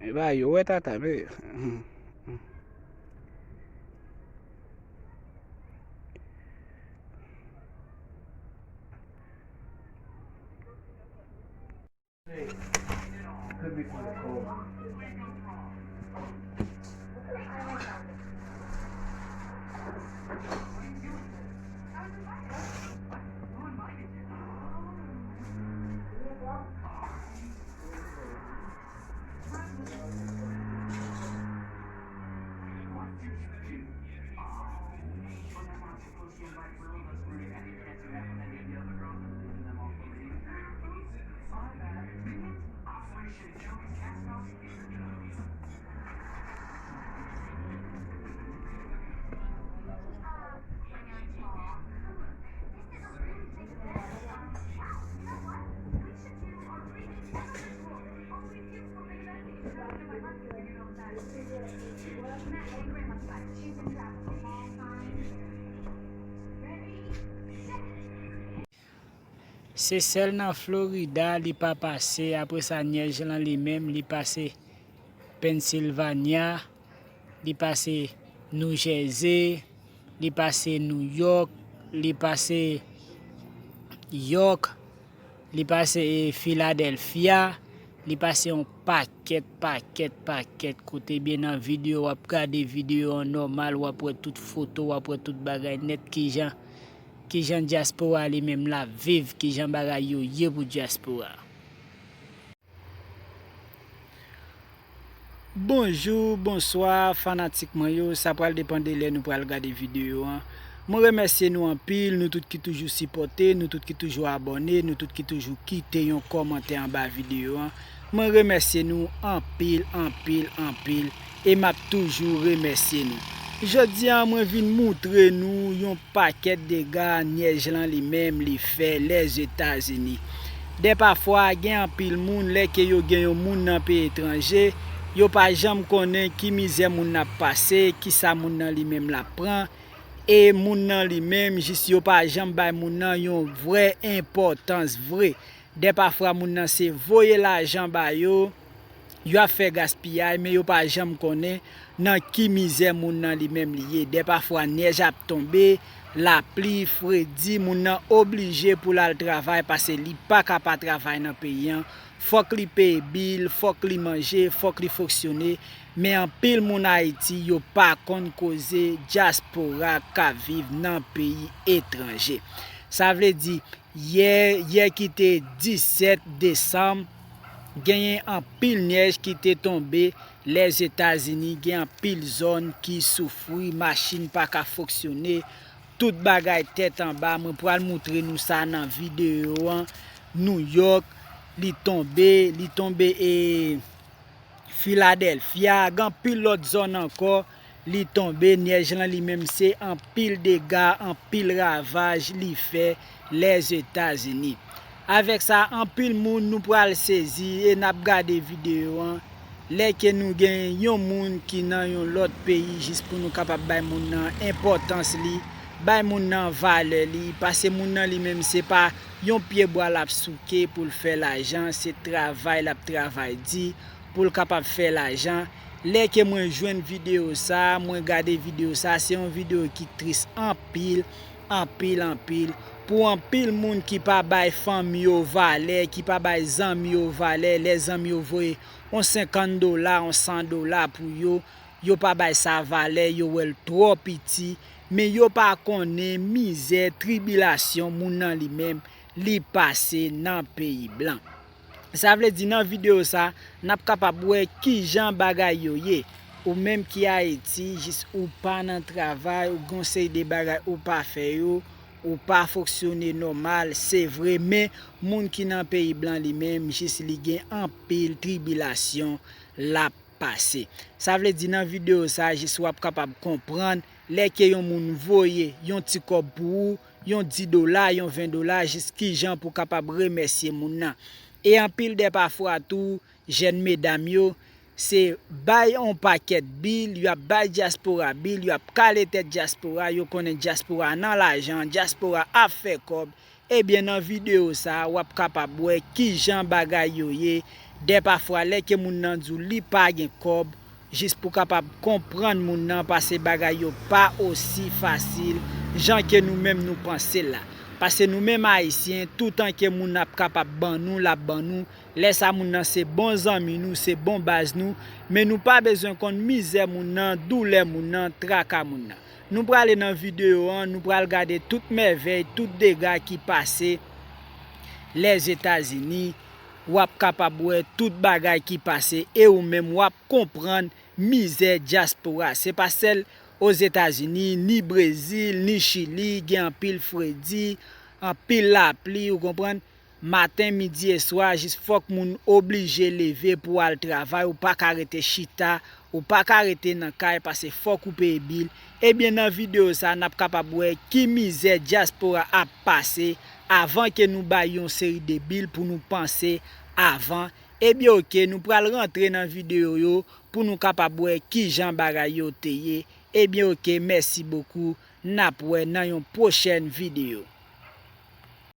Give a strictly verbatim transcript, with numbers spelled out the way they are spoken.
E ba yo wè tata, men. Se sèl nan Florida li pa pase, apre sa nyèj lan li menm, li pase Pennsylvania, li pase New Jersey, li pase New York, li pase York, li pase, e, Philadelphia, li pase yon pakèt, pakèt, pakèt kote. Byen nan videyo, w ap gade videyo an nòmal, w ap wè tout foto, w ap wè tout bagay nèt, kijan, kijan dyaspora li menm l ap viv, kijan bagay yo ye pou dyaspora. Bonjou, bonswa, fanatik mwen yo. Sa pral depann de lè nou pral gade videyo an. Mwen remèsye nou anpil, nou tout ki toujou sipòte, nou tout ki toujou abòne, nou tout ki toujou kite yon kòmantè anba videyo an. Mwen remèsye nou anpil, anpil, anpil, e m ap toujou remèsye nou. Jodi a, mwen vin moutre nou yon pakèt dega nyèj lan li menm li fè Lèzetazini. Dè pafwa, gen anpil moun, lè ke yo gen yon moun nan peyi etranje, yo pa janm konnen ki mizè moun nan ap pase, kisa moun nan li menm l ap pran, e moun nan li menm, jis yo pa janm bay moun nan yon vrè enpòtans vre. Dè pafwa, moun nan se voye lajan ba yo, yo ap fè gaspiyay, men yo pa janm konnen nan ki mizè moun nan li menm li ye. Dè pafwa, nyèj ap tonbe, lapli, fredi, moun nan oblije pou l al travay, paske li pa ka pa travay nan peyi an. Fòk li peye bil, fòk li manje, fòk li fonksyone. Men anpil moun Ayiti, yo pa konn koze dyaspora k ap viv nan peyi etranje. Sa vle di, yè, yè ki te disèt desanm, genyen anpil nyèj ki te tonbe Lèzetazini, gen anpil zòn ki soufri, machin pa ka fonksyone, tout bagay tèt anba. Mwen pral moutre nou sa nan videyo an. Nouyòk, li tonbe, li tonbe, e, Filadèlfya, gen anpil lòt zòn ankò, li tonbe, nyèj lan li menm se anpil dega, anpil ravaj li fè Lèzetazini. Avèk sa, anpil moun nou pral sezi e n ap gade videyo an. Lè ke nou gen yon moun ki nan yon lòt peyi, jis pou nou kapab bay moun nan enpòtans li, bay moun nan valè li, paske moun nan li menm se pa yon pye bwa l ap souke pou l fè lajan, se travay l ap travay di pou l kapab fè lajan. Lè ke mwen jwenn videyo sa, mwen gade videyo sa, se yon videyo ki tris anpil, anpil, anpil. Pou anpil moun ki pa bay fanmi yo valè, ki pa bay zanmi yo valè, lè zanmi yo voye yon senkant dola, yon san dola pou yo, yo pa bay sa valè, yo wè l twò piti, men yo pa konnen mizè, tribilasyon moun nan li menm, li pase nan peyi blan. Sa vle di nan videyo sa, n ap kapab wè kijan bagay yo ye. Ou menm ki Ayiti, jis ou pa nan travay, ou gen yon seri de bagay ou pa fè yo, ou pa fonksyone nòmal, se vre, men moun ki nan peyi blan li menm, jis li gen anpil tribilasyon l ap pase. Sa vle di nan videyo sa, jis w ap kapab konprann lè ke yon moun voye yon ti kòb pou ou, yon dis dola, yon ven dola, jis kijan pou w kapab remèsye moun nan. E anpil dè pafwa tou, jèn medam yo, se bay yon pakèt bil, y ap bay dyaspora bil, y ap kale tèt dyaspora, yo konnen dyaspora nan lajan, dyaspora ap fè kòb. Ebyen, nan videyo sa, w ap kapab wè kijan bagay yo ye, Dè pafwa, lè ke moun nan di w li pa gen kòb, jis pou kapab konprann moun nan, paske bagay yo pa osi fasil jan ke nou menm nou panse la. Paske nou menm Ayisyen, toutan ke moun ap kapab ban nou, l ap ban nou. Lè sa moun nan se bon zanmi nou, se bon baz nou, men nou pa bezwen konn mizè moun nan, doulè moun nan, traka moun nan. Nou prale nan videyo an, nou pral gade tout mèvèy, tout dega ki pase Lèzetazini. W ap kapab wè tout bagay ki pase e ou menm w ap konprann mizè dyaspora. Se pa sèl Ozetazini, ni Brezil, ni Chili, gen anpil fredi, anpil lapli, ou konprann? Maten, midi e swa, jis fòk moun oblije leve pou al travay, ou pa ka rete chita, ou pa ka rete nan kay, paske fòk ou peye bil. Ebyen, nan videyo sa, n ap kapab wè ki mizè dyaspora ap pase avan ke nou bay yon seri de bil pou nou panse avan. Ebyen, oke, nou pral rantre nan videyo yo pou nou kapab wè kijan bagay yo te ye. Ebyen, oke, mèsi bokou. N ap wè nan yon pwochèn videyo.